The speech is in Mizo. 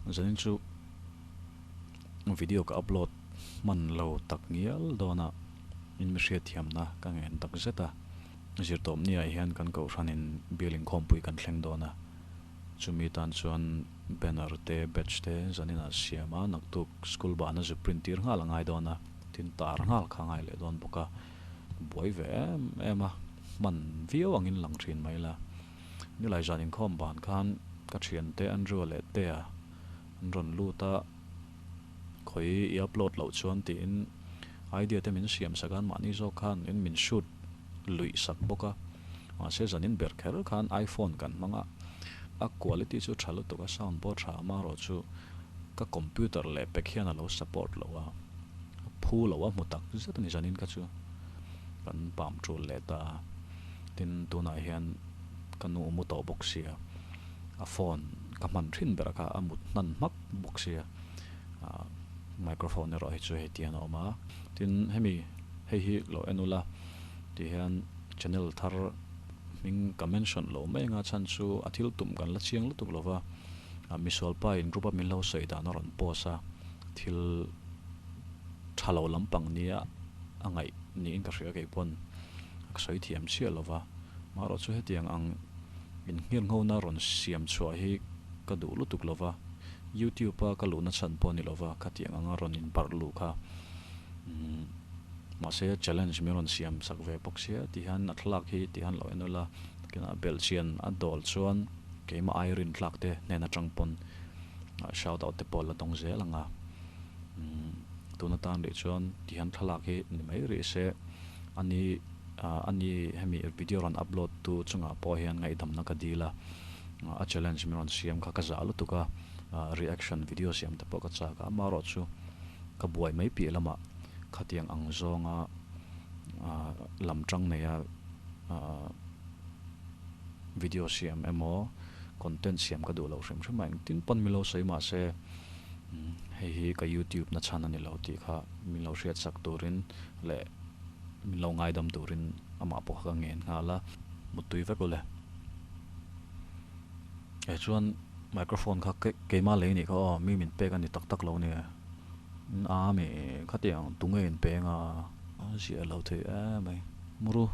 Zanin chu video ka upload hman lo tak ngial dawn a, in mi hriatthiamna ka ngen tak zet a. Zirtawpni ah hian kan kohhranin bial inkhawmpui kan thleng dawn a, chumi tan chuan banner te badge te zanin ah siam a, naktuk school bahna zu print tir nghal a ngai dawn a, tin tar nghal kha a ngai leh dawn bawk a, buai ve em em a, hman viau angin lang thin mai la. Nilai zan inkhawm ban khan ka thiante Andrew leh Tea an rawn lut a, khawi i upload loh chuan tiin idea te min siam sak a, mahni zawk khan in min shoot luih sak bawk a, mahse zanin ber kher khan iPhone kan hmang a, a quality chu tha lutuk a, sound pawh tha amaherawh chu ka computer leh pek hian a lo support lo a, a phu lo a hmu tak zet a ni zanin kha chu kan pam tul leh ta a. Tin, tunah hian ka nu mu tawh bawk sia, a phone ka hman thin ber kha a mut hnan hmak bawk sia, ah microphone erawh hi chu hei tiang a awm a. Tin, hemi hei hi lo en ula ti hian channel thar hming ka mention lo mai anga chhan chu a thil tum kan la chiang lutuk lo va, misual pa in group a min lo sawi dan a rawn post a, thil tha lo lampang nia a ngaih niin ka hria keipawn. Ka sawi thiam chiah lo va, marawh chu hetiang ang inngirnghona rawn siam chhuah hi ka duh lutuk lo va, YouTube a ka luhna chhan pawh a ni lo va, khatiang anga rawn inbarh luh kha umm mahse challenge min rawn siam sak ve bawk sia ti hian a thlalak hi ti hian lo en ula kinah belhchian a dawl chuan keimah ai rintlak te hnen atang pawn shout out te pawh la dawng zel ang a umm tuna tan rih chuan ti hian thlalak hi ni mai rih se. Ani ani hemi video rawn upload tu chungah pawh hian ngaihdamna ka dil a, a challenge min rawn siam kha ka zah lutuk a, reaction video siam te pawh ka chak a, amaherawh chu ka buai mai piah lamah khatiang ang zawnga lam tang neia video siam emaw content siam ka duh loh hrim hrim a, engtin pawn min lo sawi mahse hei hi ka youtube na chhan a ni lo tih kha min lo hriatsak turin leh min lo ngaidam turin amah pawh kha ka ngen nghal a, muttui vek ule. Eh chuan microphone kha keimah lei nih kha aw mi min pek a ni tak tak lo nia a mi khatiang tunge in peng a ziah lo thei em mai muru.